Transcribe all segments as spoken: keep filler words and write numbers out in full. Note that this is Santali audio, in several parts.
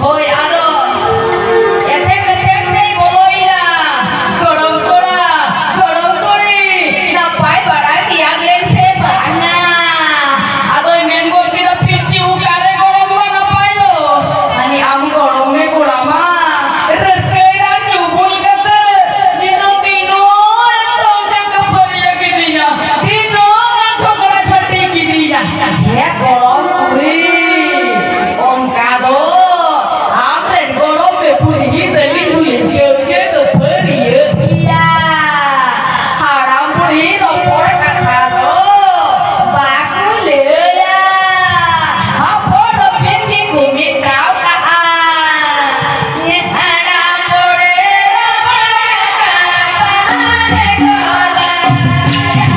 ᱦᱳᱭ, ᱟᱫᱚ ᱮᱛᱷᱮᱢ ᱮᱛᱷᱮᱢ ᱛᱮᱭ ᱵᱚᱞᱚᱭᱮᱱᱟ᱾ ᱜᱚᱲᱚᱢ ᱠᱚᱲᱟ, ᱜᱚᱲᱚᱢ ᱠᱩᱲᱤ, ᱱᱟᱯᱟᱭ ᱵᱟᱲᱟ ᱜᱮᱭᱟᱵᱮᱱ ᱥᱮ ᱵᱟᱝᱟ? ᱟᱫᱚᱭ ᱢᱮᱱ ᱜᱚᱫ ᱠᱮᱫᱟ, "ᱯᱤᱞᱪᱩ ᱚᱠᱟᱨᱮ ᱜᱚᱲᱚᱢ ᱢᱟ ᱱᱟᱯᱟᱭ ᱫᱚ?" ᱟᱹᱱᱤ ᱟᱢ ᱜᱚᱲᱚᱢ ᱢᱮ ᱠᱚᱲᱟ ᱢᱟ, ᱨᱟᱹᱥᱠᱟᱹᱭ ᱫᱟᱢ ᱧᱩ ᱵᱩᱞ ᱠᱟᱛᱮ, ᱱᱤᱛᱚᱜ ᱛᱤᱱᱟᱹᱜ ᱮᱠᱫᱚᱢ ᱪᱟᱸᱫᱚ ᱯᱷᱟᱹᱨᱤᱭᱟᱹ ᱠᱤᱫᱤᱧᱟ, ᱛᱤᱱᱟᱹᱜ ᱜᱟᱱ ᱡᱷᱚᱜᱽᱲᱟ ᱡᱷᱟᱹᱴᱤ ᱠᱤᱫᱤᱧᱟ᱾ ᱦᱮᱸ ᱜᱚᱲᱚᱢ ᱠᱩᱲᱤ, ᱚᱱᱠᱟ ᱫᱚ ᱟᱢᱨᱮᱱ ᱜᱚᱲᱚᱢ ᱢᱮ ᱵᱩᱰᱷᱤ ᱛᱟᱹᱞᱤᱧ ᱦᱚᱸᱞᱤᱧ ᱠᱟᱹᱣᱡᱟᱹ ᱠᱷᱟᱹᱯᱟᱹᱨᱤᱭᱟᱹ ᱯᱮᱭᱟ᱾ ᱦᱟᱲᱟᱢ ᱵᱩᱲᱦᱤ ᱨᱚᱯᱚᱲ ᱠᱟᱛᱷᱟ ᱫᱚ ᱵᱟᱠᱚ ᱞᱟᱹᱭᱟ᱾ ᱦᱚᱯᱚᱱ ᱦᱚᱯᱚᱱ ᱜᱮᱠᱚ ᱢᱮᱛᱟᱣ ᱠᱟᱜᱼᱟ᱾ ᱦᱟᱲᱟᱢ ᱵᱩᱲᱦᱤ ᱨᱚᱯᱚᱲ ᱠᱟᱛᱷᱟ ᱵᱟᱦᱟ ᱨᱮᱠᱚ ᱞᱟᱹᱭᱟ᱾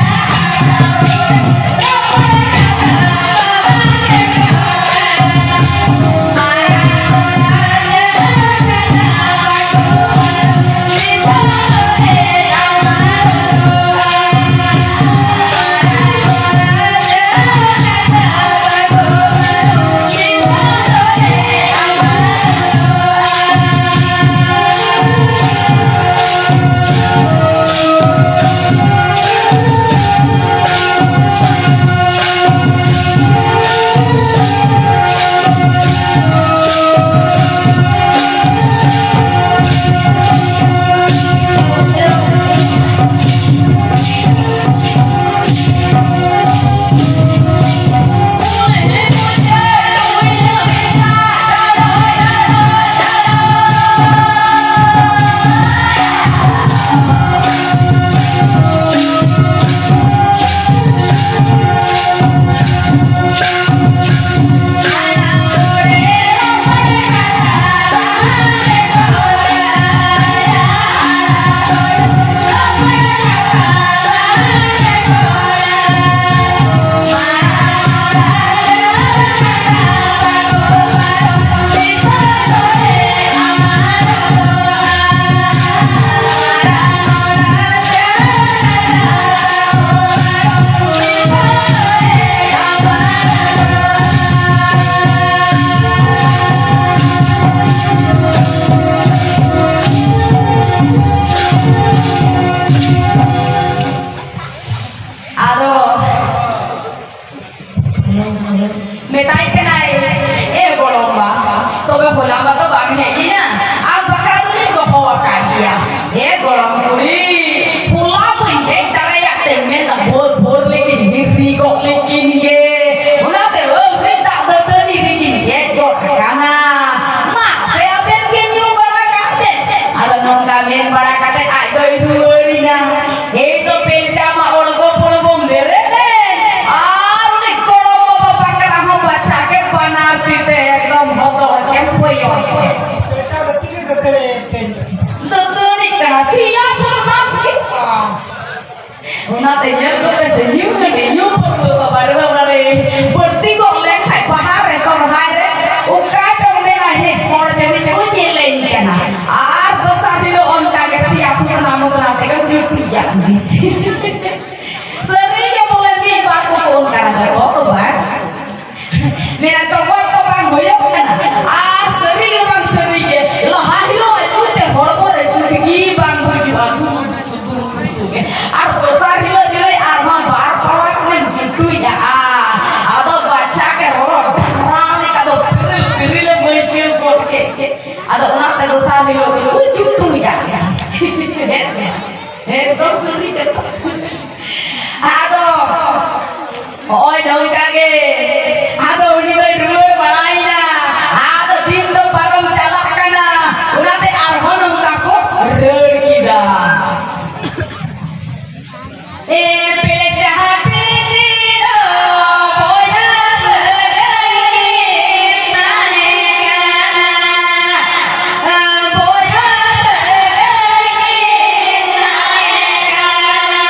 ᱟᱫᱚ ᱢᱮᱛᱟᱭ ᱠᱟᱱᱟᱭ, "ᱮ ᱜᱚᱲᱚᱢ ᱵᱟ, ᱛᱚᱵᱮ ᱦᱚᱞᱟ ᱢᱟ ᱫᱚ ᱵᱟᱢ ᱦᱮᱡ ᱞᱮᱱᱟ, ᱟᱢ ᱵᱟᱠᱷᱨᱟ ᱫᱚᱞᱤᱧ ᱫᱚᱦᱚ ᱟᱠᱟᱫ ᱜᱮᱭᱟ᱾ ᱮ ᱜᱚᱲᱚᱢ ᱠᱩᱲᱤ, ᱦᱚᱞᱟ ᱵᱟᱹᱧ ᱦᱮᱡ ᱫᱟᱲᱮᱭᱟᱜ ᱛᱮ ᱢᱮᱱ ᱵᱷᱳᱨ ᱵᱷᱳᱨ ᱞᱮᱠᱤᱱ ᱦᱤᱨᱤ ᱜᱚᱫ ᱞᱮᱠᱤᱱ ᱜᱮ, ᱚᱱᱟᱛᱮ ᱟᱹᱣᱨᱤ ᱫᱟᱜ ᱫᱟᱹᱛᱟᱹᱱᱤ ᱨᱮᱠᱤᱱ ᱦᱮᱡ ᱜᱚᱫ ᱟᱠᱟᱱᱟ᱾ ᱢᱟ ᱥᱮ ᱟᱵᱮᱱ ᱜᱮ ᱧᱩ ᱵᱟᱲᱟ ᱠᱟᱛᱮ?" ᱟᱫᱚ ᱱᱚᱝᱠᱟ ᱢᱮᱱ ᱵᱟᱲᱟ ᱠᱟᱛᱮ ᱟᱡ ᱫᱚᱭ ᱨᱩᱣᱟᱹᱲ ᱮᱱᱟ᱾ ᱮᱭ ᱛᱚ ᱯᱮᱞᱪᱟ ᱢᱟ ᱚᱲᱜᱚ ᱯᱚᱲᱜᱚᱢ ᱵᱮᱨᱮᱫ ᱮᱱ, ᱟᱨ ᱩᱱᱤ ᱜᱚᱲᱚᱢ ᱵᱟᱵᱟ ᱵᱟᱠᱲᱟ ᱦᱚᱸ ᱵᱟᱪᱷᱟ ᱠᱮᱫ ᱵᱟᱱᱟᱨ ᱛᱤ ᱛᱮ ᱮᱠᱫᱚᱢ ᱦᱚᱫᱚᱨ ᱠᱮᱢ ᱠᱚᱭᱚᱜ ᱮᱫ᱾ ᱯᱮᱞᱪᱟ ᱫᱚ ᱛᱤᱨᱮ ᱫᱟᱹᱛᱟᱹᱱᱤ ᱮᱱᱛᱮ? ᱫᱟᱹᱛᱟᱹᱱᱤ ᱠᱟᱱᱟ, ᱥᱤᱭᱟ ᱪᱷᱚᱞ ᱠᱟᱱ ᱛᱤ᱾ ᱚᱱᱟᱛᱮ ᱧᱮᱞ ᱠᱚᱯᱮ ᱥᱮ, ᱧᱩ ᱦᱟᱺᱰᱤ, ᱧᱩ ᱯᱟᱹᱣᱨᱟᱹ, ᱵᱟᱵᱟ ᱨᱮ, ᱵᱟᱵᱟ ᱨᱮ, ᱵᱟᱹᱲᱛᱤ ᱜᱚᱫ ᱞᱮᱱᱠᱷᱟᱡ ᱵᱟᱦᱟ ᱨᱮ, ᱥᱚᱨᱦᱟᱭ ᱨᱮ, ᱚᱠᱟ ᱪᱚᱝ ᱢᱮᱱᱟ, "ᱦᱮ, ᱦᱚᱲ ᱡᱟᱹᱱᱤᱡ ᱠᱚ ᱧᱮᱞᱮᱧ ᱠᱟᱱᱟ", ᱟᱨ ᱫᱚᱥᱟᱨ ᱦᱤᱞᱳᱜ ᱚᱱᱠᱟ ᱜᱮ ᱥᱮᱭᱟ ᱥᱩᱛᱱᱟ ᱢᱩᱛᱱᱟ ᱛᱮᱜᱮᱢ ᱡᱩᱴᱩᱡᱟ᱾ ᱥᱟᱹᱨᱤ ᱜᱮ ᱵᱚᱞᱮ ᱢᱤᱫ ᱵᱟᱨ ᱠᱚ ᱚᱱᱠᱟᱱᱟ, ᱡᱚᱛᱚ ᱫᱚ ᱵᱟᱝ᱾ ᱢᱮᱱᱟ, ᱛᱚᱜᱚᱡ ᱛᱚᱯᱟᱝ ᱦᱩᱭᱩᱜ ᱠᱟᱱᱟ᱾ ᱟᱨ ᱥᱟᱹᱨᱤ ᱜᱮ ᱵᱟᱝ ᱥᱟᱹᱨᱤ ᱜᱮ, ᱞᱟᱦᱟ ᱦᱤᱞᱳᱜ ᱟᱹᱜᱩ ᱛᱮ ᱦᱚᱲᱢᱚ ᱨᱮ ᱡᱩᱫᱤ ᱵᱟᱝ ᱦᱩᱭᱩᱜᱼᱟ, ᱫᱩᱨᱩ ᱫᱩᱨᱩ ᱫᱩᱨᱩ ᱫᱩᱨᱩ ᱜᱮ᱾ ᱟᱨ ᱫᱚᱥᱟᱨ ᱦᱤᱞᱳᱜ ᱦᱤᱞᱳᱜ ᱟᱨᱦᱚᱸ ᱵᱟᱨ ᱯᱟᱲᱟ ᱠᱷᱚᱱᱮᱢ ᱡᱩᱴᱩᱭᱟ᱾ ᱟᱫᱚ ᱵᱟᱪᱷᱟ ᱜᱮ ᱨᱚᱲ ᱰᱷᱟᱨᱟ ᱞᱮᱠᱟ ᱫᱚ ᱯᱤᱨᱤᱞ ᱯᱤᱨᱤᱞᱮᱢ ᱟᱹᱭᱠᱟᱹᱣ ᱜᱚᱫ ᱠᱮᱫ ᱜᱮ᱾ ᱟᱫᱚ ᱚᱱᱟᱛᱮ ᱫᱚᱥᱟᱨ ᱦᱤᱞᱳᱜ ᱫᱚ ᱡᱩᱴᱩᱭᱟ᱾ ᱦᱮᱸ ᱥᱮ? ᱮᱠᱫᱚᱢ ᱥᱟᱹᱨᱤ ᱠᱟᱛᱷᱟ᱾ ᱟᱫᱚ ᱦᱚᱸᱜᱼᱚᱭ ᱱᱚᱝᱠᱟ ᱜᱮ, ᱟᱫᱚ ᱩᱱᱤ ᱫᱚᱭ ᱨᱩᱣᱟᱹᱲ ᱵᱟᱲᱟᱭᱮᱱᱟ᱾ ᱟᱫᱚ ᱫᱤᱱ ᱫᱚ ᱯᱟᱨᱚᱢ ᱪᱟᱞᱟᱜ ᱠᱟᱱᱟ, ᱚᱱᱟᱛᱮ ᱟᱨᱦᱚᱸ ᱱᱚᱝᱠᱟ ᱠᱚ ᱨᱟᱹᱲ ᱠᱮᱫᱟ᱾ ᱮ ᱯᱮᱞᱮ ᱡᱟᱦᱟᱸ ᱯᱤᱞᱪᱤ ᱫᱚ ᱵᱚᱭᱦᱟ ᱥᱟᱹᱜᱟᱹᱭ ᱛᱟᱦᱮᱸ ᱠᱟᱱᱟ᱾ ᱵᱚᱭᱦᱟ ᱥᱟᱹᱜᱟᱹᱭ ᱠᱤᱱ ᱛᱟᱦᱮᱸ ᱠᱟᱱᱟ᱾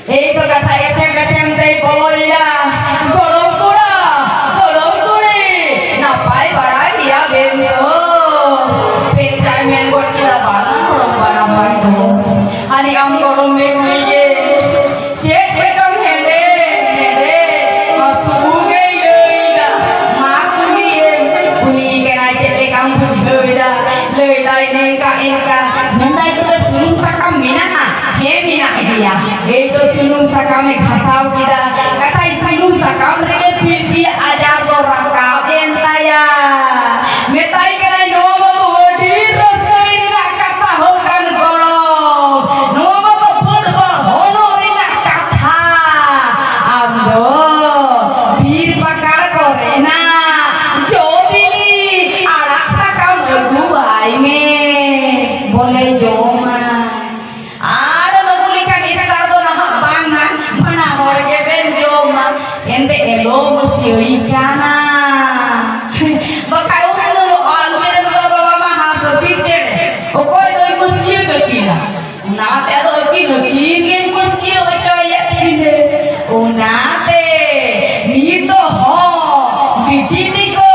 ᱮᱭ ᱛᱚ ᱠᱟᱛᱷᱟ ᱮᱛᱮᱢ ᱮᱛᱮᱢ ᱛᱮᱭ ᱵᱚᱞᱚᱭᱮᱱᱟ᱾ ᱜᱚᱲᱚᱢ ᱠᱚᱲᱟ, ᱜᱚᱲᱚᱢ ᱠᱩᱲᱤ, ᱱᱟᱯᱟᱭ ᱵᱟᱲᱟ ᱜᱮᱭᱟ ᱵᱮᱱ ᱛᱚ? ᱯᱮᱱᱪᱟᱭ ᱢᱮᱱ ᱜᱚᱫ ᱠᱮᱫᱟ, ᱵᱟᱝᱟ ᱜᱚᱲᱚᱢ ᱵᱟ, ᱱᱟᱯᱟᱭ ᱫᱚ᱾ ᱦᱟᱹᱱᱤ ᱟᱢ ᱜᱚᱲᱚᱢ ᱢᱮ ᱠᱩᱲᱤ ᱜᱮ ᱪᱮᱫ ᱠᱚᱪᱚᱝ ᱦᱮᱸᱫᱮ ᱦᱮᱸᱫᱮ ᱦᱟᱹᱥᱩ ᱜᱮᱭ ᱞᱟᱹᱭᱫᱟ᱾ ᱢᱟ ᱠᱩᱞᱤᱭᱮᱢ, ᱠᱩᱞᱤᱭᱮ ᱠᱟᱱᱟ, ᱪᱮᱫ ᱞᱮᱠᱟᱢ ᱵᱩᱡᱷᱟᱹᱣ ᱮᱫᱟ? ᱞᱟᱹᱭᱫᱟᱭ, ᱱᱮᱝᱠᱟ ᱮᱱᱠᱟ᱾ ᱢᱮᱱᱫᱟᱭ, ᱛᱚᱵᱮ ᱥᱩᱱᱩᱢ ᱥᱟᱠᱟᱢ ᱢᱮᱱᱟᱜᱼᱟ? ᱦᱮᱸ, ᱢᱮᱱᱟᱜ ᱜᱮᱭᱟ᱾ ᱮᱭ ᱛᱚ ᱥᱩᱱᱩᱢ ᱥᱟᱠᱟᱢᱮ ᱜᱷᱟᱥᱟᱣ ᱠᱮᱫᱟ᱾ ᱠᱟᱛᱷᱟᱭ, ᱥᱩᱱᱩᱢ ᱥᱟᱠᱟᱢ ᱨᱮᱜᱮ ᱯᱤᱨᱪᱤ ᱟᱡᱟᱨ ᱫᱚ ᱨᱟᱠᱟᱵ ᱮᱱ ᱛᱟᱭᱟ᱾ ᱢᱮᱛᱟᱭ ᱠᱟᱱᱟᱭ, ᱱᱚᱣᱟ ᱢᱟᱛᱚ ᱟᱹᱰᱤ ᱨᱟᱹᱥᱠᱟᱹ ᱨᱮᱱᱟᱜ ᱠᱟᱛᱷᱟ ᱦᱚᱸ ᱠᱟᱱ ᱜᱚᱲᱚᱢ᱾ ᱱᱚᱣᱟ ᱢᱟᱛᱚ ᱵᱟᱹᱰ ᱵᱟᱹᱲ ᱦᱚᱱᱚᱜ ᱨᱮᱱᱟᱜ ᱠᱟᱛᱷᱟ᱾ ᱟᱢ ᱫᱚ ᱵᱤᱨ ᱯᱟᱠᱟᱲ ᱠᱚᱨᱮᱱᱟᱜ ᱡᱚ ᱵᱤᱞᱤ ᱟᱲᱟᱜ ᱥᱟᱠᱟᱢ ᱟᱹᱜᱩᱣᱟᱭ ᱢᱮ᱾ ᱵᱚᱞᱮ ᱡᱚᱢᱟ᱾ ᱟᱨ ᱟᱹᱜᱩ ᱞᱮᱠᱷᱟᱱ ᱮᱥᱠᱟᱨ ᱫᱚ ᱱᱟᱦᱟᱜ ᱵᱟᱝᱟ, ᱵᱟᱱᱟ ᱦᱚᱲ ᱜᱮᱵᱮᱱ ᱡᱚᱢᱟ᱾ ᱮᱱᱛᱮ ᱮᱞᱚᱢ ᱥᱤᱭᱟᱹᱭ ᱠᱟᱱᱟ᱾ ᱵᱟᱠᱷᱟᱡ ᱩᱱ ᱫᱚ ᱟᱞᱮ ᱨᱮᱱ ᱫᱚ ᱵᱟᱵᱟ ᱢᱟ ᱦᱟᱸᱥ ᱦᱟᱹᱥᱤ ᱪᱮᱬᱮ, ᱚᱠᱚᱭ ᱫᱚᱭ ᱢᱟᱹᱥᱤᱭᱟᱹ ᱠᱟᱹᱠᱤᱱᱟ? ᱚᱱᱟᱛᱮ ᱟᱫᱚ ᱟᱹᱠᱤᱱ ᱟᱹᱠᱤᱱ ᱜᱮ ᱢᱟᱹᱥᱤᱭᱟᱹ ᱦᱚᱪᱚᱭᱮᱫ ᱠᱤᱱᱟᱹ᱾ ᱚᱱᱟᱛᱮ ᱱᱤᱛᱚᱜ ᱦᱚᱸ ᱵᱤᱴᱤ ᱛᱤᱠᱚ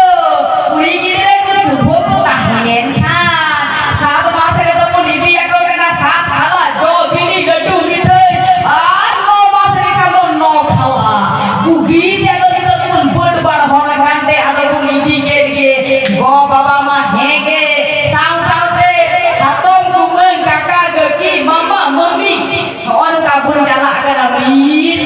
ᱠᱩᱲᱤ ᱜᱤᱫᱽᱨᱟᱹ ᱠᱚ ᱥᱩᱵᱷᱚ ᱠᱚ ᱛᱟᱦᱮᱸ ᱞᱮᱱ ᱠᱷᱟᱱ ᱥᱟᱛ ᱢᱟᱥ ᱨᱮᱫᱚ ᱵᱚᱱ ᱤᱫᱤᱭᱟᱠᱚ ᱠᱟᱱᱟ ᱥᱟᱛ ᱦᱟᱞᱟ ᱡᱚ ᱵᱤᱞᱤ ᱞᱟᱹᱰᱩ ᱢᱤᱴᱷᱟᱹᱭ, ᱟᱨ ᱱᱚ ᱢᱟᱥ ᱨᱮᱠᱷᱟᱱ ᱫᱚ ᱱᱚ ᱦᱟᱞᱟ᱾ ᱵᱩᱜᱤ ᱛᱮ ᱟᱫᱚ ᱱᱤᱛᱚᱜ ᱫᱚᱵᱚᱱ ᱵᱟᱹᱰ ᱵᱟᱲ ᱦᱚᱲ ᱟᱠᱟᱱ ᱛᱮ ᱟᱫᱚ ᱵᱚᱱ ᱤᱫᱤ ᱠᱮᱫ ᱜᱮ᱾ ᱜᱚ ᱵᱟᱵᱟ ᱢᱟ ᱦᱮᱸ ᱜᱮ, ᱥᱟᱶ ᱥᱟᱶᱛᱮ ᱦᱟᱛᱚᱢ ᱠᱩᱢᱟᱹᱝ ᱠᱟᱠᱟ ᱠᱟᱹᱠᱤ ᱢᱟᱢᱟ ᱢᱟᱹᱢᱤ ᱱᱚᱜᱼᱚ ᱱᱚᱝᱠᱟ ᱵᱚᱱ ᱪᱟᱞᱟᱜ ᱠᱟᱱᱟ ᱢᱤᱫ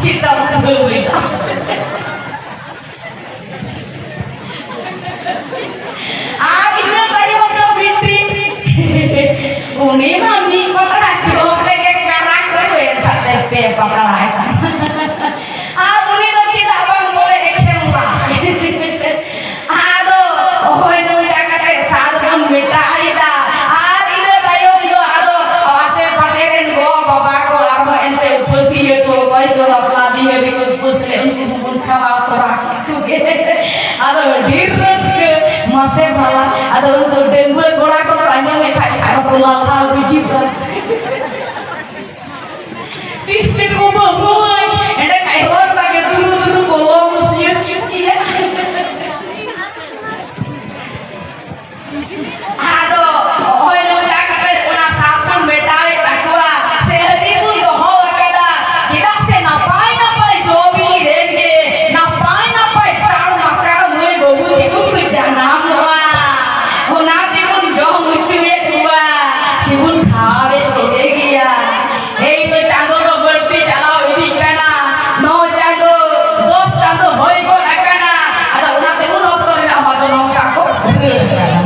ᱪᱮᱫ ᱛᱟᱵᱚᱱ ᱵᱷᱟᱹᱣ ᱞᱮᱫᱟ᱾ ᱟᱨ ᱤᱱᱟᱹ ᱛᱟᱭᱚᱢ ᱫᱚ ᱢᱤᱫᱴᱤᱡ, ᱩᱱᱤ ᱢᱟ ᱢᱤᱫ ᱯᱟᱛᱲᱟ ᱡᱚᱢ ᱛᱮᱜᱮ ᱠᱟᱨᱟ ᱠᱚ ᱮᱱ ᱠᱟᱛᱮ ᱯᱮ ᱯᱟᱛᱲᱟᱭ ᱛᱟᱢᱟ᱾ ᱟᱨ ᱩᱱᱤ ᱫᱚ ᱪᱮᱫᱟᱜ ᱵᱟᱝ ᱵᱚᱞᱮ ᱮᱠᱷᱮᱱ ᱞᱟᱡ? ᱟᱫᱚ ᱦᱳᱭ ᱱᱚᱝᱠᱟ ᱠᱟᱛᱮ ᱥᱟᱫ ᱵᱚᱱ ᱢᱮᱴᱟᱣ ᱮᱫᱟ᱾ ᱟᱨ ᱤᱱᱟᱹ ᱛᱟᱭᱚᱢ ᱫᱚ ᱟᱫᱚ ᱟᱥᱮ ᱯᱟᱥᱮ ᱨᱮᱱ ᱜᱚ ᱵᱟᱵᱟ ᱠᱚ ᱟᱨᱦᱚᱸ ᱮᱱᱛᱮ ᱩᱯᱟᱹᱥᱤᱭᱟᱹ ᱠᱚ, ᱚᱠᱚᱭ ᱠᱚ ᱵᱟᱯᱞᱟ ᱵᱤᱦᱟᱹ ᱨᱮᱠᱚ ᱩᱯᱟᱹᱥ ᱞᱮᱫ, ᱩᱱᱠᱩ ᱦᱚᱸᱵᱚᱱ ᱠᱷᱟᱣᱟᱣ ᱛᱚᱨᱟ ᱠᱮᱫ ᱠᱚᱜᱮ᱾ ᱟᱫᱚ ᱰᱷᱮᱨ ᱨᱟᱹᱥᱠᱟᱹ, ᱢᱟᱥᱮ ᱵᱷᱟᱞᱟ᱾ ᱟᱫᱚ ᱩᱱᱠᱩ ᱰᱟᱺᱜᱩᱣᱟᱹ ᱠᱚᱲᱟ ᱠᱚᱠᱚ ᱟᱸᱡᱚᱢᱮᱫ ᱠᱷᱟᱡ, ᱟᱨᱚ ᱠᱚ ᱞᱟᱞᱦᱟ ᱵᱩᱡᱷᱟᱹᱜᱼᱟ᱾ ᱛᱤᱥ ᱪᱚᱠᱚ ᱵᱟᱹᱦᱩᱣᱟᱹᱧ, ᱮᱸᱰᱮ ᱠᱷᱟᱡ ᱦᱚᱲ ᱵᱟᱜᱮ ᱫᱩᱨᱩ ᱫᱩᱨᱩ ᱠᱚ ᱞᱚ ᱠᱩᱥᱤᱭᱟᱹ ᱠᱤᱭᱟ᱾ ᱟᱫᱚ ᱦᱚᱸᱜᱼᱚᱭ ᱱᱚᱝᱠᱟ ᱠᱟᱛᱮ ᱚᱱᱟ ᱥᱟᱵ ᱵᱚᱱ ᱢᱮᱴᱟᱣᱮᱫ ᱛᱟᱠᱚᱣᱟ, ᱥᱮ ᱦᱟᱺᱰᱤ ᱵᱚᱱ ᱫᱚᱦᱚ ᱟᱠᱟᱫᱟ᱾ ᱪᱮᱫᱟᱜ ᱥᱮ ᱱᱟᱯᱟᱭ ᱱᱟᱯᱟᱭ ᱡᱚ ᱵᱤᱞᱤ ᱨᱮᱱ ᱜᱮ ᱱᱟᱯᱟᱭ ᱱᱟᱯᱟᱭ ᱛᱟᱲ ᱢᱟᱠᱟᱲ ᱢᱟᱹᱭ ᱵᱟᱹᱵᱩ ᱛᱟᱠᱚ ᱠᱚ ᱡᱟᱱᱟᱢᱚᱜᱼᱟ᱾ ᱚᱱᱟ ᱛᱮᱵᱚᱱ ᱡᱚᱢ ᱦᱚᱪᱚᱭᱮᱫ ᱠᱚᱣᱟ, ᱥᱮᱵᱚᱱ ᱠᱷᱟᱣᱟᱣᱮᱫ ᱠᱚᱜᱮ ᱜᱮᱭᱟ᱾ ᱮᱭ ᱛᱚ ᱪᱟᱸᱫᱚ ᱫᱚ ᱵᱟᱹᱲᱛᱤ ᱪᱟᱞᱟᱣ ᱤᱫᱤᱜ ᱠᱟᱱᱟ, ᱱᱚ ᱪᱟᱸᱫᱚ, ᱫᱚᱥ ᱪᱟᱸᱫᱚ ᱦᱩᱭ ᱜᱚᱫ ᱟᱠᱟᱱᱟ᱾ ᱟᱫᱚ ᱚᱱᱟᱛᱮ ᱩᱱ ᱚᱠᱛᱚ ᱨᱮᱱᱟᱜ ᱦᱚᱲ ᱫᱚ ᱱᱚᱝᱠᱟ ᱠᱚ ᱨᱟᱹᱲ ᱠᱟᱱᱟ᱾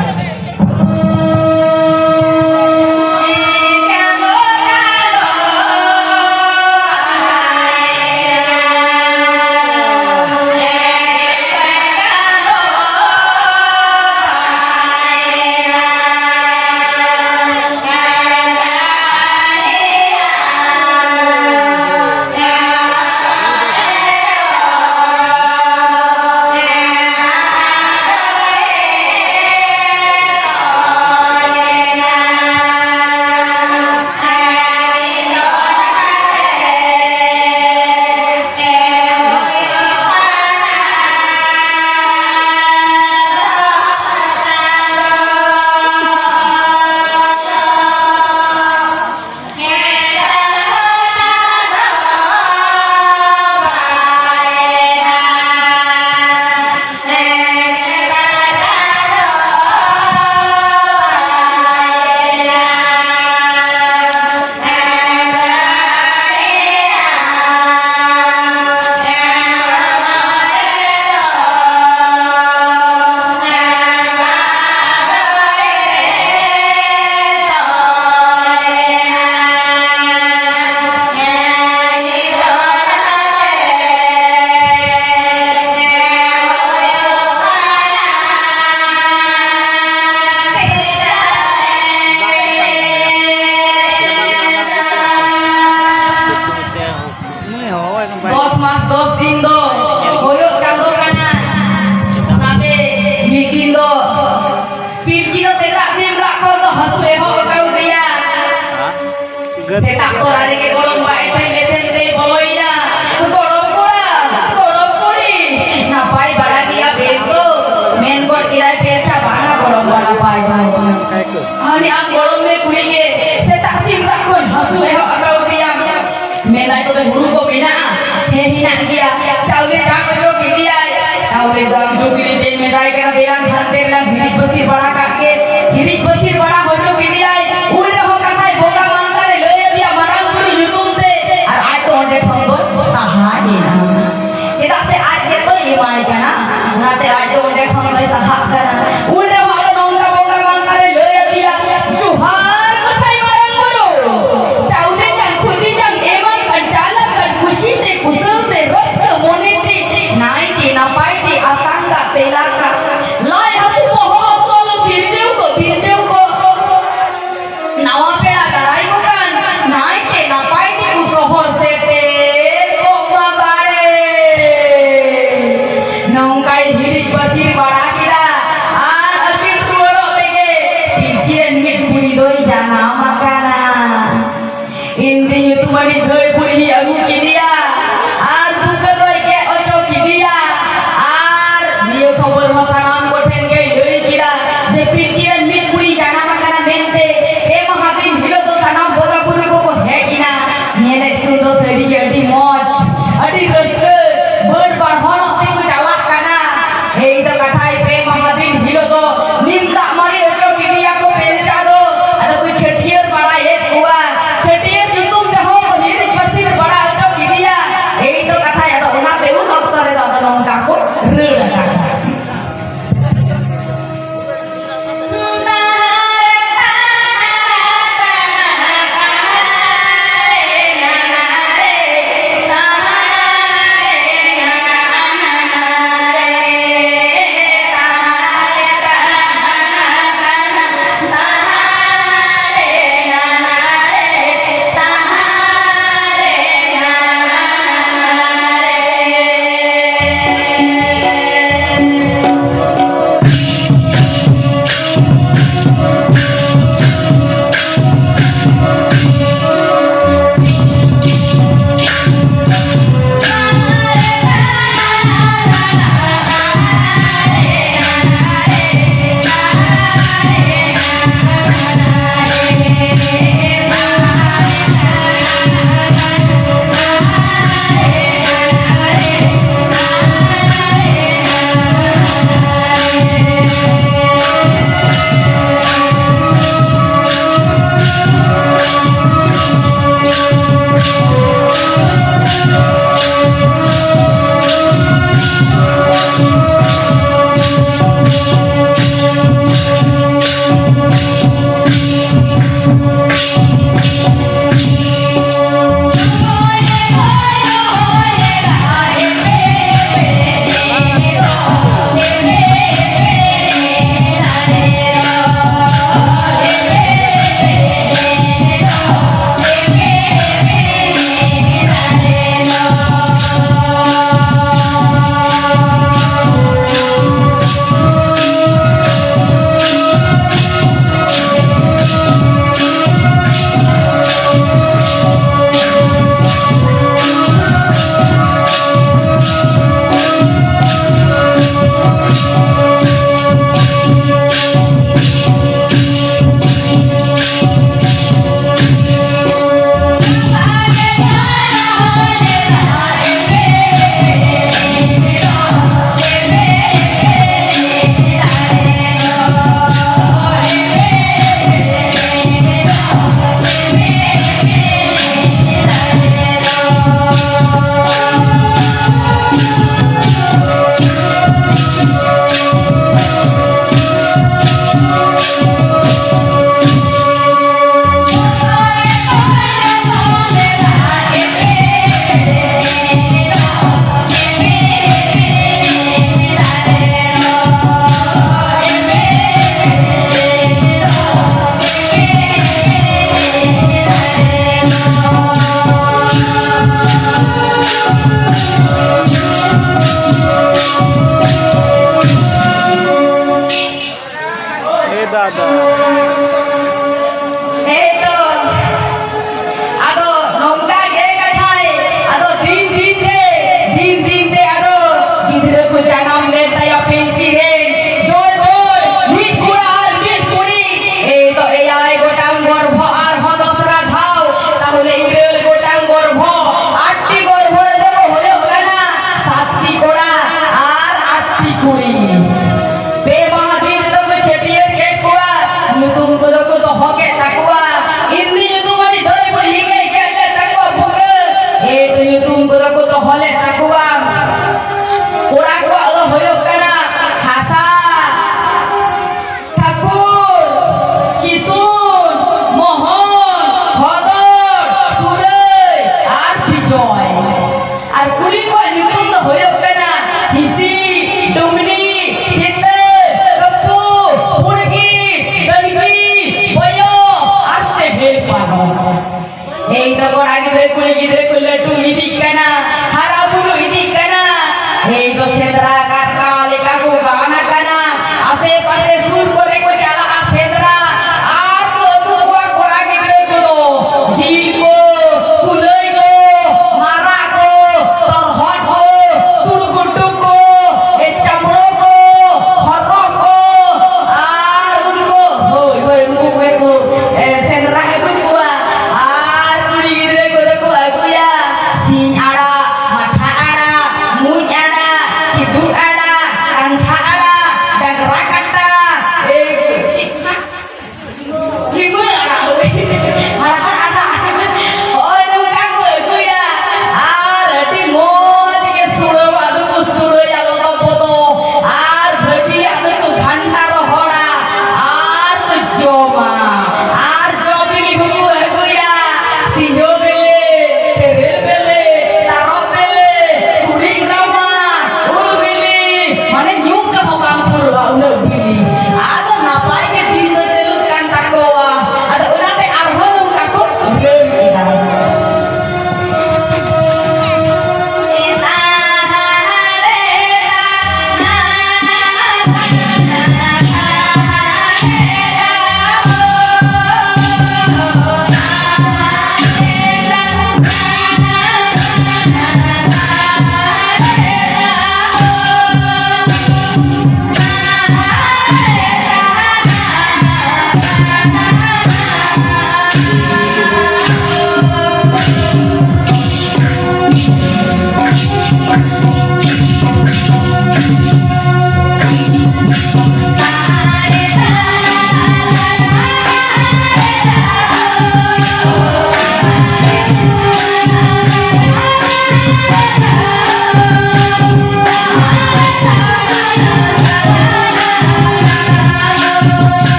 ᱫᱚ ᱥᱮᱛᱟᱜ ᱥᱤᱢ ᱨᱟᱜ ᱠᱷᱚᱱ ᱫᱚ ᱦᱟᱹᱥᱩ ᱮᱦᱚᱵ ᱟᱠᱟᱣᱫᱮᱭᱟ᱾ ᱥᱮᱛᱟᱜ ᱛᱚᱨᱟ ᱨᱮᱜᱮ ᱜᱚᱲᱚᱢ ᱵᱟ ᱮᱛᱷᱮᱢ ᱮᱛᱷᱮᱢ ᱛᱮᱭ ᱵᱚᱞᱚᱭᱮᱱᱟ᱾ "ᱜᱚᱲᱚᱢ ᱠᱚᱲᱟ, ᱜᱚᱲᱚᱢ ᱠᱩᱲᱤ, ᱱᱟᱯᱟᱭ ᱵᱟᱲᱟ ᱜᱮᱭᱟ ᱵᱮᱱ ᱛᱚ?" ᱢᱮᱱ ᱜᱚᱫ ᱠᱮᱫᱟᱭ, "ᱯᱮ ᱪᱟ ᱵᱟᱝᱟ ᱜᱚᱲᱚᱢ ᱵᱟ, ᱱᱟᱯᱟᱭ ᱵᱟᱝ᱾ ᱟᱨ ᱟᱢ ᱜᱚᱲᱚᱢ ᱢᱮ ᱠᱩᱲᱤ ᱜᱮ ᱥᱮᱛᱟᱜ ᱥᱤᱢ ᱨᱟᱜ ᱠᱷᱚᱱ ᱦᱟᱹᱥᱩ ᱮᱦᱚᱵ ᱟᱠᱟᱣᱫᱮᱭᱟ᱾" ᱢᱮᱱᱟᱭ, "ᱛᱚᱵᱮ ᱦᱩᱲᱩ ᱠᱚ ᱢᱮᱱᱟᱜᱼᱟ?" "ᱦᱮᱸ, ᱦᱮᱱᱟᱜ ᱜᱮᱭᱟ᱾" ᱪᱟᱣᱞᱮ ᱡᱟᱝ ᱚᱪᱚ ᱠᱮᱫᱮᱭᱟᱭ᱾ ᱪᱟᱣᱞᱮ ᱡᱟᱝ ᱚᱪᱚ ᱠᱮᱫᱮ ᱛᱮ ᱢᱮᱱᱟᱭ ᱠᱟᱱᱟ, "ᱫᱮᱞᱟᱝ ᱦᱟᱱᱛᱮ ᱨᱮᱞᱟᱝ ᱦᱤᱨᱤᱡ ᱯᱟᱹᱥᱤᱨ ᱵᱟᱲᱟ ᱠᱟᱜ ᱜᱮ᱾" ᱦᱤᱨᱤᱡ ᱯᱟᱹᱥᱤᱨ ᱵᱟᱲᱟ ᱦᱚᱪᱚ ᱠᱮᱫᱮᱭᱟᱭ᱾ ᱩᱱ ᱨᱮᱦᱚᱸ ᱠᱟᱛᱷᱟᱭ ᱵᱚᱸᱜᱟ ᱢᱟᱱᱛᱟᱨᱮ ᱞᱟᱹᱭ ᱟᱫᱮᱭᱟ ᱢᱟᱨᱟᱝ ᱵᱩᱨᱩ ᱧᱩᱛᱩᱢ ᱛᱮ, ᱟᱨ ᱟᱡ ᱫᱚ ᱚᱸᱰᱮ ᱠᱷᱚᱱ ᱫᱚ ᱥᱟᱦᱟ ᱮᱱᱟ᱾ ᱪᱮᱫᱟᱜ ᱥᱮ ᱟᱡ ᱜᱮᱛᱚᱭ ᱮᱢᱟᱭ ᱠᱟᱱᱟ, ᱚᱱᱟᱛᱮ ᱟᱡ ᱫᱚ ᱚᱸᱰᱮ ᱠᱷᱚᱱ ᱫᱚᱭ ᱥᱟᱦᱟᱜ ᱠᱟᱱᱟ᱾ ᱩᱱ ᱨᱮᱦᱚᱸ ᱟᱫᱚ ᱱᱚᱝᱠᱟ ᱵᱚᱸᱜᱟ ᱢᱟᱱᱛᱟᱨᱮ ᱞᱟᱹᱭ ᱟᱫᱮᱭᱟ, "ᱡᱚᱦᱟᱨ ᱜᱚᱸᱥᱟᱭ ᱢᱟᱨᱟᱝ ᱵᱩᱨᱩ, ᱪᱟᱣᱞᱮ ᱡᱟᱝ ᱠᱷᱩᱫᱤ ᱡᱟᱝ ᱮᱢᱟᱱ ᱠᱷᱟᱱ ᱪᱟᱞᱟᱜ ᱠᱟᱱ ᱠᱩᱥᱤ ᱛᱮ ᱠᱩᱥᱟᱹᱞ ᱛᱮ ᱨᱟᱹᱥᱠᱟᱹ ᱢᱚᱱᱮ ᱛᱮ ᱱᱟᱭ ᱛᱮ ᱱᱟᱯᱟᱭ ᱛᱮ ᱟᱛᱟᱝ ᱠᱟᱜ ᱛᱮᱞᱟ ᱠᱟᱜ, ᱞᱟᱡ ᱦᱟᱹᱥᱩ ᱵᱚᱦᱚᱜ ᱦᱟᱹᱥᱩ ᱟᱞᱚ ᱥᱤᱨᱡᱟᱹᱣ ᱠᱚ ᱵᱤᱨᱡᱟᱹᱣ ᱠᱚ, ᱱᱟᱣᱟ ᱯᱮᱲᱟ ᱫᱟᱨᱟᱭ ᱠᱚ ᱠᱟᱱ ᱱᱟᱭ ᱛᱮ ᱱᱟᱯᱟᱭ ᱛᱮᱠᱚ ᱥᱚᱦᱚᱨ ᱥᱮᱴᱮᱨ ᱠᱚᱜ ᱢᱟ ᱵᱟᱲᱮ᱾" ᱱᱚᱝᱠᱟᱭ ᱦᱤᱨᱤᱡ ᱯᱟᱹᱥᱤᱨ ᱵᱟᱲᱟ ᱠᱮᱫᱟ᱾ ᱟᱨ ᱟᱹᱠᱤᱱ ᱨᱩᱣᱟᱹᱲᱚᱜ ᱛᱮᱜᱮ ᱯᱤᱞᱪᱤ ᱨᱮᱱ ᱢᱤᱫ ᱠᱩᱲᱤ ᱫᱚᱭ ᱡᱟᱱᱟᱢ ᱟᱠᱟᱱᱟ᱾ ᱤᱱᱫᱤ ᱧᱩᱛᱩᱢᱟᱱᱤᱡ ᱫᱷᱟᱹᱭ ᱵᱩᱲᱦᱤ ᱟᱹᱜᱩ ᱠᱮᱫᱮᱭᱟ ᱟᱨ ᱵᱩᱠᱟᱹ ᱫᱚᱭ ᱜᱮᱫ ᱚᱪᱚ ᱠᱮᱫᱮᱭᱟ᱾ ᱟᱨ ᱱᱤᱭᱟᱹ ᱠᱷᱚᱵᱚᱨ ᱦᱚᱸ ᱥᱟᱱᱟᱢ ᱠᱚᱴᱷᱮᱱ ᱜᱮᱭ ᱞᱟᱹᱭ ᱠᱮᱫᱟ ᱡᱮ ᱯᱤᱞᱪᱤ ᱨᱮᱱ ᱢᱤᱫ ᱠᱩᱲᱤ ᱡᱟᱱᱟᱢ ᱟᱠᱟᱱᱟ ᱢᱮᱱᱛᱮ᱾ ᱯᱮ ᱢᱟᱦᱟ ᱫᱤᱱ ᱦᱤᱞᱳᱜ ᱫᱚ ᱥᱟᱱᱟᱢ ᱵᱚᱸᱜᱟ ᱵᱩᱨᱩ ᱠᱚᱠᱚ ᱦᱮᱡ ᱮᱱᱟ᱾ ᱧᱮᱞᱮᱫ ᱠᱤᱱ ᱫᱚ ᱥᱟᱹᱨᱤᱜᱮ ᱟᱹᱰᱤ ᱢᱚᱡᱽ, ᱟᱹᱰᱤ ᱨᱟᱹᱥᱠᱟᱹ, ᱵᱟᱹᱲ ᱵᱟᱲᱦᱚᱱᱚᱜ ᱛᱮᱠᱚ ᱪᱟᱞᱟᱜ ᱠᱟᱱᱟ᱾ ᱮᱭ ᱫᱚ ᱠᱟᱛᱷᱟᱭ, ᱯᱮ ᱢᱟᱦᱟ ᱫᱤᱱ ᱦᱤᱞᱳᱜ ᱫᱚ ᱱᱤᱢ ᱫᱟᱜ ᱢᱟᱹᱲᱤ ᱚᱪᱚ ᱠᱮᱫᱮᱭᱟ ᱠᱚ ᱯᱮᱞᱪᱟ ᱫᱚ᱾ ᱟᱫᱚ ᱠᱚ ᱪᱷᱟᱹᱴᱭᱟᱹᱨ ᱵᱟᱲᱟᱭᱮᱫ ᱠᱚᱣᱟ᱾ ᱪᱷᱟᱹᱴᱭᱟᱹᱨ ᱧᱩᱛᱩᱢ ᱛᱮᱦᱚᱸ ᱠᱚ ᱦᱤᱨᱤᱡ ᱯᱟᱹᱥᱤᱨ ᱵᱟᱲᱟ ᱚᱪᱚ ᱠᱮᱫᱮᱭᱟ᱾ ᱮᱭ ᱫᱚ ᱠᱟᱛᱷᱟᱭ, ᱟᱫᱚ ᱚᱱᱟᱛᱮ ᱩᱱ ᱚᱠᱛᱚ ᱨᱮᱫᱚ ᱟᱫᱚ ᱱᱚᱝᱠᱟ ᱠᱚ ᱨᱟᱹᱲ ᱟᱠᱟᱫᱟ᱾ ᱮᱭᱛᱚ, ᱟᱫᱚ ᱱᱚᱝᱠᱟ ᱜᱮ ᱠᱟᱛᱷᱟᱭ, ᱟᱫᱚ ᱫᱤᱱ ᱫᱤᱱ ᱛᱮ, ᱫᱤᱱ ᱫᱤᱱ ᱛᱮ ᱟᱫᱚ ᱜᱤᱫᱽᱨᱟᱹ ᱠᱚ ᱡᱟᱱᱟᱢ ᱞᱮᱱ ᱛᱟᱭᱟ ᱯᱤᱞᱪᱤ ᱨᱮ᱾ ᱡᱳᱨ ᱡᱳᱨ ᱢᱤᱫ ᱠᱚᱲᱟ ᱟᱨ ᱢᱤᱫ ᱠᱩᱲᱤ, ᱮᱭᱛᱚ ᱮᱭᱟᱭ ᱜᱚᱴᱟᱝ ᱜᱚᱨᱵᱷᱚ ᱟᱨᱦᱚᱸ ᱫᱚᱥᱨᱟ ᱫᱷᱟᱣ᱾ ᱛᱟᱦᱚᱞᱮ ᱤᱨᱟᱹᱞ ᱜᱚᱴᱟᱝ ᱜᱚᱨᱵᱷᱚ, ᱟᱴᱴᱤ ᱜᱚᱨᱵᱷᱚ ᱨᱮᱫᱚ ᱠᱚ ᱦᱩᱭᱩᱜ ᱠᱟᱱᱟ ᱥᱟᱛᱴᱤ ᱠᱚᱲᱟ ᱟᱨ ᱟᱴᱴᱤ ᱠᱩᱲᱤ᱾ ᱯᱮ ᱢᱟᱦᱟ ᱫᱤᱱ ᱨᱮᱫᱚ ᱠᱚ ᱪᱷᱟᱹᱴᱭᱟᱹᱨ ᱠᱮᱫ ᱠᱚᱣᱟ, ᱧᱩᱛᱩᱢ ᱠᱚᱫᱚ ᱠᱚ ᱫᱚᱦᱚ ᱠᱮᱫ ᱛᱟᱠᱚᱣᱟ᱾ ᱤᱱᱫᱤ ᱧᱩᱛᱩᱢ ᱟᱹᱰᱤ ᱫᱟᱹᱭ ᱵᱩᱲᱦᱤ ᱜᱮ ᱜᱮᱫ ᱞᱮᱫ ᱛᱟᱠᱚᱣᱟ ᱵᱩᱠᱟᱹ᱾ ᱮᱭᱛᱚ ᱧᱩᱛᱩᱢ ᱠᱚᱫᱚ ᱠᱚ ᱫᱚᱦᱚ ᱞᱮᱫ ᱛᱟᱠᱚᱣᱟ᱾ ᱠᱚᱲᱟ ᱠᱚᱣᱟᱜ ᱫᱚ ᱦᱩᱭᱩᱜ ᱠᱟᱱᱟ ᱦᱟᱥᱟ, ᱴᱷᱟᱹᱠᱩᱨ, ᱠᱤᱥᱩᱱ, ᱢᱳᱦᱚᱱ, ᱦᱚᱫᱚᱨ, ᱥᱩᱨᱟᱹᱭ ᱟᱨ ᱵᱤᱡᱚᱭ᱾ ᱟᱨ ᱠᱩᱲᱤ ᱠᱚᱣᱟᱜ ᱧᱩᱛᱩᱢ ᱫᱚ ᱦᱩᱭᱩᱜ ᱠᱟᱱᱟ ᱦᱤᱥᱤ, ᱰᱩᱢᱱᱤ, ᱪᱤᱛᱟᱹ, ᱠᱟᱹᱯᱩ, ᱯᱩᱲᱜᱤ, ᱫᱟᱹᱲᱜᱤ, ᱵᱚᱭᱚ ᱟᱨ ᱪᱮᱦᱮᱞ ᱯᱟᱨᱚᱢ᱾ ᱮᱭ ᱫᱚ ᱠᱚᱲᱟ ᱜᱤᱫᱽᱨᱟᱹ ᱠᱩᱲᱤ ᱜᱤᱫᱽᱨᱟᱹ ᱠᱚ ᱞᱟᱹᱴᱩ ᱤᱫᱤᱜ ᱠᱟᱱᱟ, ᱦᱟᱨᱟ ᱵᱩᱨᱩ ᱤᱫᱤᱜ ᱠᱟᱱᱟ᱾ ᱮᱭ ᱫᱚ ᱥᱮᱸᱫᱽᱨᱟ ᱠᱟᱨᱠᱟ ᱞᱮᱠᱟ ᱠᱚ ᱜᱟᱱ ᱟᱠᱟᱱᱟ᱾ ᱟᱥᱮ ᱯᱟᱥᱮ ᱥᱩᱨ ᱠᱚᱨᱮ ᱠᱚ ᱪᱟᱞᱟᱜᱼᱟ ᱥᱮᱸᱫᱽᱨᱟ᱾ ᱟᱨ ᱠᱚ ᱟᱹᱜᱩ ᱠᱚᱣᱟ ᱠᱚᱲᱟ ᱜᱤᱫᱽᱨᱟᱹ ᱠᱚᱫᱚ ᱡᱤᱞ ᱠᱚ, ᱠᱩᱞᱟᱹᱭ ᱠᱚ, ᱢᱟᱨᱟᱜ ᱠᱚ, ᱛᱚᱨᱦᱚᱫ ᱠᱚ, ᱛᱩᱲᱜᱩᱰᱩ ᱠᱚ, ᱮ, ᱪᱟᱢᱲᱳ ᱠᱚ, ᱦᱚᱨᱚ ᱠᱚ, ᱟᱨ ᱩᱱᱠᱩ, ᱦᱳᱭ, ᱦᱳᱭ, ᱩᱱᱠᱩ ᱠᱚᱜᱮ ᱠᱚ, ᱮ, ᱥᱮᱸᱫᱽᱨᱟ ᱟᱹᱜᱩ ᱠᱚᱣᱟ᱾ ᱟᱨ ᱠᱩᱲᱤ ᱜᱤᱫᱽᱨᱟᱹ ᱠᱚᱫᱚ ᱠᱚ ᱟᱹᱜᱩᱭᱟ ᱥᱤᱧ ᱟᱲᱟᱜ,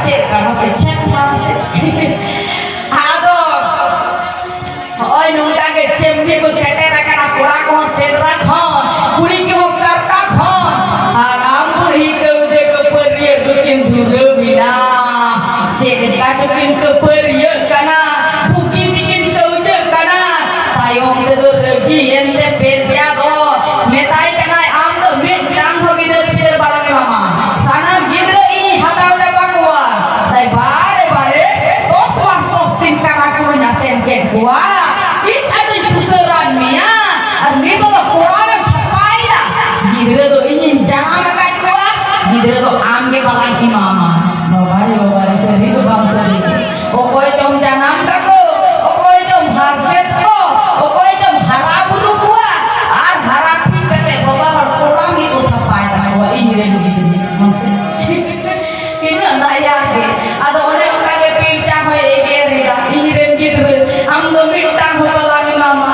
ᱪᱮᱫ ᱞᱮᱠᱟ ᱢᱟᱥᱮ ᱪᱷᱮᱫ ᱪᱷᱟᱫ ᱛᱮ? ᱟᱫᱚ ᱱᱚᱜᱼᱚᱭ ᱱᱚᱝᱠᱟ ᱜᱮ ᱪᱮᱢᱱᱤ ᱠᱚ ᱥᱮᱴᱮᱨ ᱟᱠᱟᱱᱟ, ᱠᱚᱲᱟ ᱠᱚᱦᱚᱸ ᱥᱮᱸᱫᱽᱨᱟ ᱠᱷᱚᱱ, ᱠᱩᱲᱤ ᱠᱚᱦᱚᱸ ᱠᱟᱨᱠᱟ ᱠᱷᱚᱱ, ᱦᱟᱲᱟᱢ ᱵᱩᱲᱦᱤ ᱠᱟᱹᱣᱡᱟᱹ ᱠᱟᱹᱯᱟᱹᱨᱤᱭᱟᱹ ᱫᱚᱠᱤᱱ ᱫᱷᱩᱨᱟᱹᱣ ᱮᱱᱟ᱾ ᱪᱮᱫ ᱞᱮᱠᱟ ᱪᱚᱠᱤᱱ ᱠᱟᱹᱯᱟᱹᱨᱤᱭᱟᱹᱜ ᱠᱟᱱᱟ, ᱵᱩᱠᱤ ᱛᱤᱠᱤᱱ ᱠᱟᱹᱣᱡᱟᱹᱜ ᱠᱟᱱᱟ᱾ ᱛᱟᱭᱚᱢ ᱛᱮᱫᱚ ᱨᱟᱹᱜᱤ ᱮᱱᱛᱮ ᱯᱮᱨᱡᱟ ᱫᱚ ᱢᱮᱛᱟᱭ ᱠᱟᱱᱟᱭ, "ᱟᱢ ᱫᱚ ᱢᱤᱫᱴᱟᱝ ᱦᱚᱸ ᱜᱤᱫᱟᱹᱨ ᱯᱤᱫᱟᱹᱨ ᱵᱟᱞᱟᱝ ᱮᱢᱟᱢᱟ, ᱥᱟᱱᱟᱢ ᱜᱤᱫᱽᱨᱟᱹ ᱤᱧᱤᱧ ᱦᱟᱛᱟᱣ ᱪᱟᱵᱟ ᱠᱚᱣᱟ᱾" ᱛᱟᱭ ᱵᱟᱨᱮ ᱵᱟᱨᱮ ᱫᱚᱥ ᱢᱟᱥ ᱫᱚᱥ ᱫᱤᱱ ᱠᱟᱨᱟ ᱠᱚᱧ ᱟᱥᱮᱱ ᱠᱮᱫ ᱠᱚᱣᱟ, ᱤᱧ ᱟᱫᱚᱧ ᱥᱩᱥᱟᱹᱨᱟᱱ ᱢᱮᱭᱟ, ᱟᱨ ᱱᱤᱛᱚᱜ ᱫᱚ ᱠᱚᱲᱟᱢ ᱮᱢ ᱴᱷᱟᱯᱟᱭᱮᱫᱟ, ᱜᱤᱫᱽᱨᱟᱹ ᱫᱚ ᱤᱧᱤᱧ ᱡᱟᱱᱟᱢ ᱟᱠᱟᱫ ᱠᱚᱣᱟ, ᱜᱤᱫᱽᱨᱟᱹ ᱫᱚ ᱟᱢ ᱜᱮ ᱵᱟᱞᱟᱝ ᱮᱢᱟᱢᱟ᱾ ᱵᱟᱵᱟ ᱨᱮ ᱵᱟᱵᱟ ᱨᱮ, ᱥᱟᱹᱨᱤ ᱫᱚ ᱵᱟᱝ ᱥᱟᱹᱨᱤ? ᱚᱠᱚᱭ ᱪᱚᱢ ᱡᱟᱱᱟᱢ ᱠᱟᱠᱚ, ᱚᱠᱚᱭ ᱪᱚᱢ ᱦᱟᱨᱠᱮᱛ ᱠᱚ, ᱚᱠᱚᱭ ᱪᱚᱢ ᱦᱟᱨᱟ ᱵᱩᱨᱩ ᱠᱚᱣᱟ, ᱟᱨ ᱦᱟᱨᱟ ᱴᱷᱤᱠ ᱠᱟᱛᱮ ᱵᱟᱵᱟ ᱦᱚᱲ ᱠᱚᱲᱟᱢ ᱜᱮᱠᱚ ᱛᱷᱟᱯᱟᱭ ᱛᱟᱠᱚᱣᱟ, ᱤᱧ ᱨᱮᱱ ᱜᱤᱫᱽᱨᱟᱹ᱾ ᱢᱟᱥᱮ ᱛᱤᱱᱟᱹᱜ ᱫᱟᱭᱟ ᱜᱮ᱾ ᱟᱫᱚ ᱚᱱᱮ ᱚᱱᱠᱟ ᱜᱮ ᱯᱤᱞᱪᱟ ᱦᱚᱸᱭ ᱮᱜᱮᱨ ᱮᱫᱟ, ᱤᱧ ᱨᱮᱱ ᱜᱤᱫᱽᱨᱟᱹ, ᱟᱢ ᱫᱚ ᱢᱤᱫᱴᱟᱝ ᱦᱚᱸ ᱵᱟᱞᱟᱝ ᱮᱢᱟᱢᱟ᱾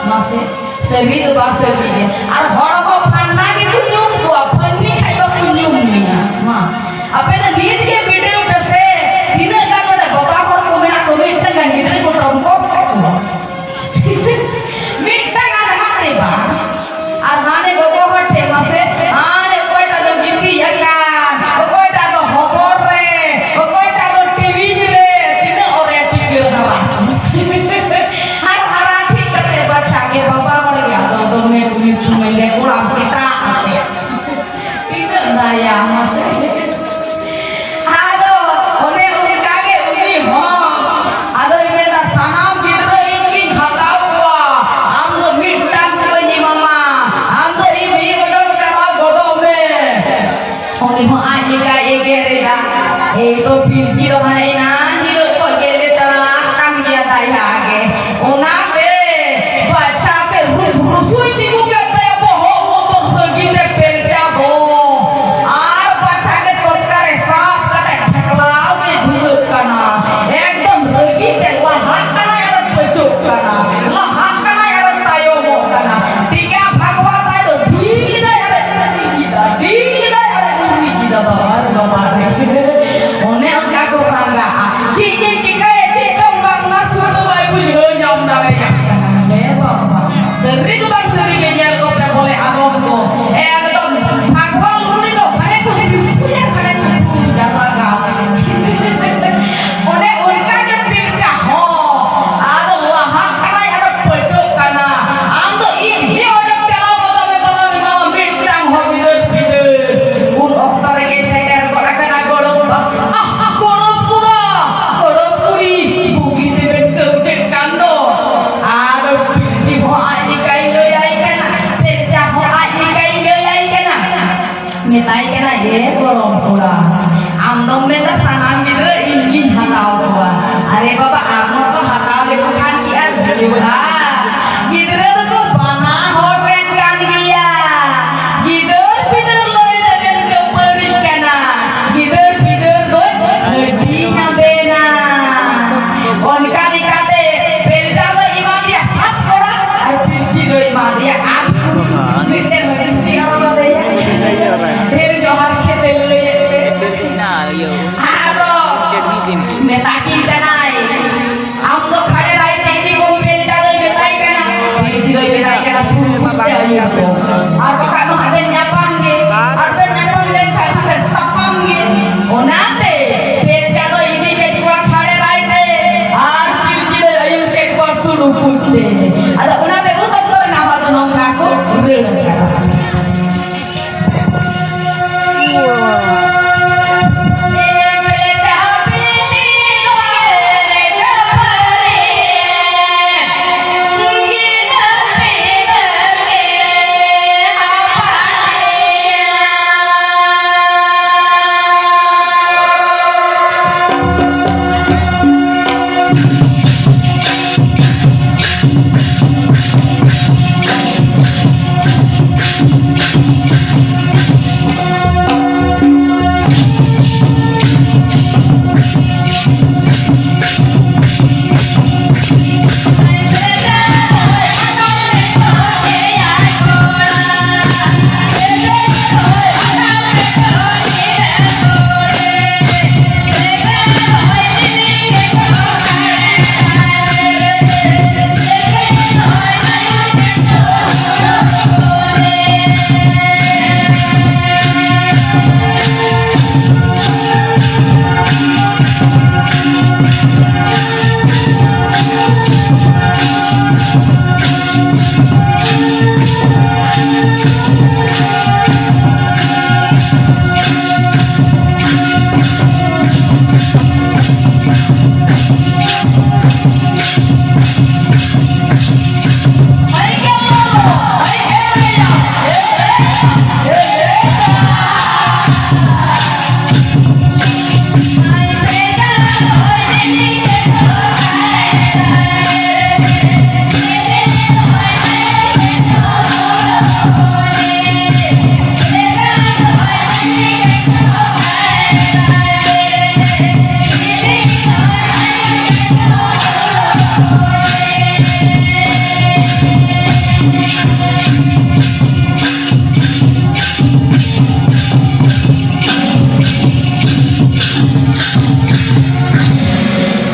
ᱢᱟᱥᱮ ᱥᱟᱹᱨᱤ ᱫᱚ ᱵᱟᱝ ᱥᱟᱹᱨᱤ ᱜᱮ? ᱟᱨ ᱦᱚᱲ ᱦᱚᱸ ᱯᱷᱟᱱᱱᱟ ᱜᱮᱠᱚ ᱧᱩᱢ ᱠᱚᱣᱟ, ᱯᱷᱟᱹᱱᱱᱤ ᱠᱷᱟᱡ ᱵᱟᱠᱚ ᱧᱩᱢ ᱢᱮᱭᱟ᱾ ᱢᱟ, ᱟᱯᱮ ᱫᱚ ᱱᱤᱛ ᱜᱮ ᱵᱤᱰᱟᱹᱣ ᱯᱮ ᱥᱮ, ᱛᱤᱱᱟᱹᱜ ᱜᱟᱱ ᱱᱚᱰᱮ ᱵᱟᱵᱟ ᱦᱚᱲ ᱠᱚ ᱢᱮᱱᱟᱜ ᱠᱚ, ᱢᱤᱫᱴᱟᱝ ᱜᱟᱱ ᱜᱤᱫᱽᱨᱟᱹ ᱠᱚ ᱴᱚᱢᱠᱚᱨ ᱠᱚ ᱠᱚᱣᱟ? ᱢᱤᱫᱴᱟᱝ ᱜᱟᱱ ᱦᱟᱛᱮ ᱵᱟᱝ᱾ ᱟᱨ ᱦᱟᱱᱮ ᱜᱚᱜᱚ ᱦᱚᱲ ᱴᱷᱮᱱ ᱢᱟᱥᱮ, ᱦᱟᱱᱮ ᱚᱠᱚᱭᱴᱟᱜ ᱫᱚ ᱜᱤᱛᱤᱡ ᱟᱠᱟᱱ, ᱚᱠᱚᱭᱴᱟᱜ ᱫᱚ ᱦᱚᱵᱚᱨ ᱨᱮ, ᱚᱠᱚᱭᱴᱟᱜ ᱫᱚ ᱴᱤᱵᱤᱡ ᱨᱮ, ᱛᱤᱱᱟᱹᱜ ᱚᱨᱮ ᱴᱤᱠᱟᱹ ᱦᱟᱨᱟ᱾ ᱟᱨ ᱦᱟᱨᱟ ᱴᱷᱤᱠ ᱠᱟᱛᱮ ᱵᱟᱪᱷᱟ ᱜᱮ ᱵᱟᱵᱟ ᱦᱚᱲ ᱜᱮ ᱟᱫᱚ ᱫᱚᱢᱮ ᱠᱩᱢᱤ ᱠᱩᱢᱤ ᱜᱮ ᱠᱚᱲᱟᱢ ᱪᱮᱴᱟᱜ ᱠᱟᱛᱮ᱾ ᱛᱤᱱᱟᱹᱜ ᱫᱟᱭᱟ ᱢᱟᱥᱮ᱾ ᱟᱫᱚ ᱚᱱᱮ ᱚᱱᱠᱟ ᱜᱮ ᱩᱱᱤ ᱦᱚᱸ ᱟᱫᱚᱭ ᱢᱮᱱᱫᱟ, "ᱥᱟᱱᱟᱢ ᱜᱤᱫᱽᱨᱟᱹ ᱤᱧ ᱜᱤᱧ ᱦᱟᱛᱟᱣ ᱠᱚᱣᱟ, ᱟᱢ ᱫᱚ ᱢᱤᱫᱴᱟᱝ ᱦᱚᱸ ᱵᱟᱹᱧ ᱮᱢᱟᱢᱟ, ᱟᱢ ᱫᱚ ᱤᱧ ᱤᱧ ᱚᱰᱚᱠ ᱪᱟᱞᱟᱣ ᱜᱚᱫᱚᱜ ᱢᱮ᱾" ᱩᱱᱤ ᱦᱚᱸ ᱟᱡ ᱞᱮᱠᱟᱭ ᱮᱜᱮᱨ ᱮᱫᱟ, ᱮᱭ ᱛᱚ ᱯᱤᱞᱪᱤ ᱫᱚ ᱦᱟᱱᱮ ᱮᱱᱟᱝ